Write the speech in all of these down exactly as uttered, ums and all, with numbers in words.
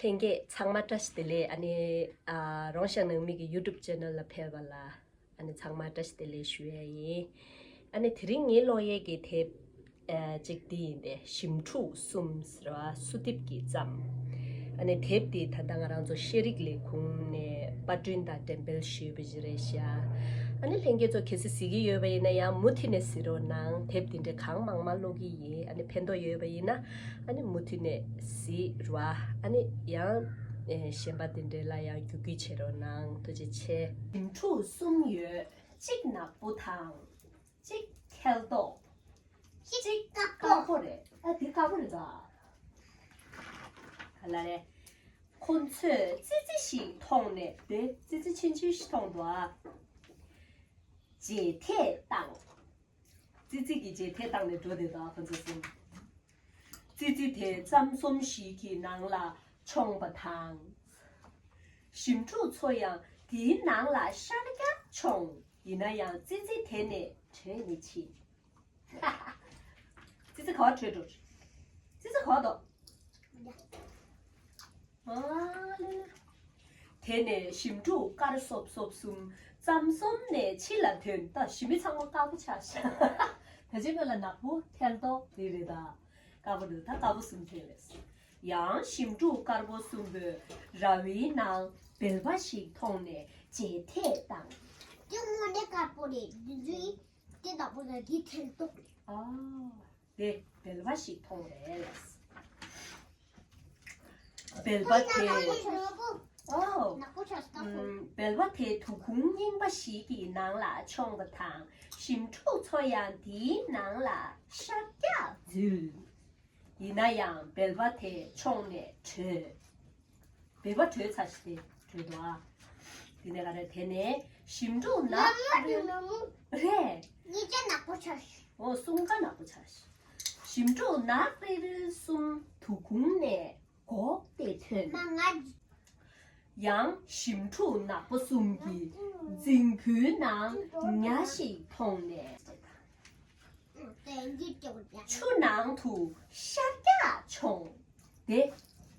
ལྷན་རྒྱས་ཚང་མ་བཀྲ་ཤིས་བདེ་ལེགས། ཨ་ནི་ཨ་རོང་ཤང་ནང་མི་གི་YouTube channel་ལ་ཕེབས་པ་ལ་ཨ་ནི་ཚང་མ་བཀྲ་ཤིས་བདེ་ལེགས་ཞུ་ཡ་ཡིན། ཨ་ནི་དེ་རིང་ངའི་ཀློག་ཡས་ཀྱི་དེབ་ཨ་གཅིག་འདི་ཡིན་པས། ཞིམ་ཕྲུག་གསུམ་ཟེར་བ་བསུ་དེབ་ཀྱི་བརྩམས། ཨ་ནི་དེབ་འདི་ད་ལྟ་ང་རང་ཚོ་ཤེས་རིག་ལས་ཁུངས་ནས་པར་སྐྲུན་དང་འགྲེམས་སྤེལ་ཞུས་པ་ཞིག་རེད་ཤག་ཨ་ནི་ལྷན་རྒྱས་ཚོ་གལ་སྲིད་གཟིགས་ཀྱི་ཡོད་པ་ཡིན་ན་ཡང་མུ་མཐུད་ནས་གཟིགས་རོགས་གནང་། དེབ་འདི་འདྲ་གང་མང་མང་ཀློག་གི་ཡིན། ཨ་ནི་ཕན་ཐོགས་ཡོད་པ་ཡིན་ན་ཨ་ནི་མུ་མཐུད་ནས་གཟིགས་རོགས། ཨ་ནི་ཡང་ཨེ་གཞན་པ་འདི་འདྲ་ལ་ཡང་བརྒྱུད་སྐུལ་བྱེད་རོགས་གནང་། ཐུགས་རྗེ་ཆེ། ཞིམ་ཕྲུག་གསུམ་ཡོད། གཅིག་ནག་པོ་དང་། གཅིག་ཐལ་ཏོག་གཅིག་དཀར་པོ་རེད། ཨ་འདི་དཀར་པོ་རེད་ད། ག་ལ་རེད། ཁོ་ཚོས་ཙི་ཙི་ཞིག་མཐོང་ནས། དེ་ཙི་ཙི་ཆུང་ཆུང་ཞིག་མཐོང་འདུག་ཨ། རྗེས་ཐད་བཏང་། ཙི་ཙི་གིས་རྗེས་ཐད་བཏང་ནས་འགྲོ་བསྡད་འདུག་ཨ། ཁོ་ཚོ་གསུམ། ཙི་ཙི་དེ་རྩམ་ཟོམ་ཞིག་གི་ནང་ལ་མཆོངས་པ་དང་། ཞིམ་ཕྲུག་ཚོ་ཡང་དེའི་ནང་ལ་ཤར་རྒྱག་མཆོངས། ཡིན་ན་ཡང་ཙི་ཙི་དེ་ནས་བྲོས་མི་ཕྱིན། ཙི་ཙི་ག་བ་བྲོས་འགྲོ། ཙི་ཙི་ག་བ་འདུག་ཨ་ལེ། དེ་ནས་ཞིམ་ཕྲུག་དཀར་སོབ་སོབ་གསུམ་རྩམ་ཟོམ་ནས་ཕྱི་ལ་ཐོན། ད་ཞི་མི་ཚང་མ་དཀར་པོ་ཆགས་ཤག་ད་ཅི་མ་ལ་ནག་པོ་ཐལ་ཏོག་དེ་རེད་ད། དཀར་པོ་རེད་ད། དཀར་པོ་གསུམ་ཐོན་རེད། ཡང་ཞིམ་ཕྲུག་དཀར་པོ་གསུམ་པོས་ར་བའི་ནང་སྦལ་པ་ཞིག་མཐོང་ནས་རྗེས་ཐད་བཏང་། དེ་དངོས་གནས་དཀར་པོ་རེད། འདི་ཚོའི་དེ་ནག་པོ་རེད། འདི་ཐལ་ཏོག་རེད། ཨ། དེ་སྦལ་པ་ཞིག་མཐོང་རེད། སྦལ་པ་དེ། ཨོ། ཨུམ། སྦལ་པ་དེ་དུ་ཁུང་རྙིང་པ་ཞིག་གི་ནང་ལ་མཆོངས་པ་དང་། ཞིམ་ཕྲུག་ཚོ་ཡང་དེའི་ནང་ལ་ཤར་རྒྱག་འཛུལ། ཡིན་ན་ཡང་སྦལ་པ་དེ་མཆོངས་ནས་བྲོས། སྦལ་པ་བྲོས་ཚར་ཤག་སྟེ་བྲོས་འདུག་ཨ། དེ་ནས་ག་རེ། དེ་ནས་ཞིམ་ཕྲུག་ནག་རེད། ངེད་ཅག་ནག་པོ་ཆགས་ཤག་ཨོ། གསུམ་ཀ་ནག་པོ་ཆགས་ཤག་ཞིམ་ཕྲུག་ནག་རིལ་རིལ་གསུམ་དུ་ཁུང་ནས་འགོག་སྟེ་ཐོན། ཡང་ཞིམ་ཕྲུག་ནག་པོ་གསུམ་གྱི་རྫིང་བུའི་ནང་ཉ་ཞིག་མཐོང་ནས་ཆུ་ནང་དུ་ཤར་རྒྱག་མཆོངས། དེ་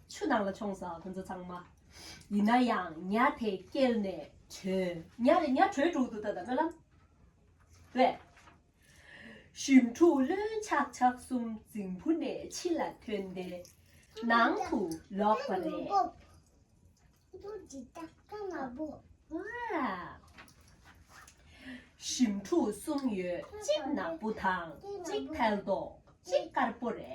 ཆུ་ནང་ལ་མཆོངས་ས་ཁོ་ཚོ་ཚང་མ། ཡིན་ན་ཡང་ཉ་དེ་སྐྱེལ་ནས་བྲོས། ཉ་རེད། ཉ་བྲོས་འགྲོ་འདུག་ད་ད་སྨོན་ལམ་རེད། ཞིམ་ཕྲུག་རློན་ཆག་ཆག་གསུམ་རྫིང་བུ་ནས་ཕྱི་ལ་ཐོན་ཏེ་ནང་དུ་ལོག་པ་རེད། ཨ། ཞིམ་ཕྲུག་གསུམ་ཡོད། གཅིག་ནག་པོ་དང་གཅིག་ཐལ་ཏོག་གཅིག་དཀར་པོ་རེད།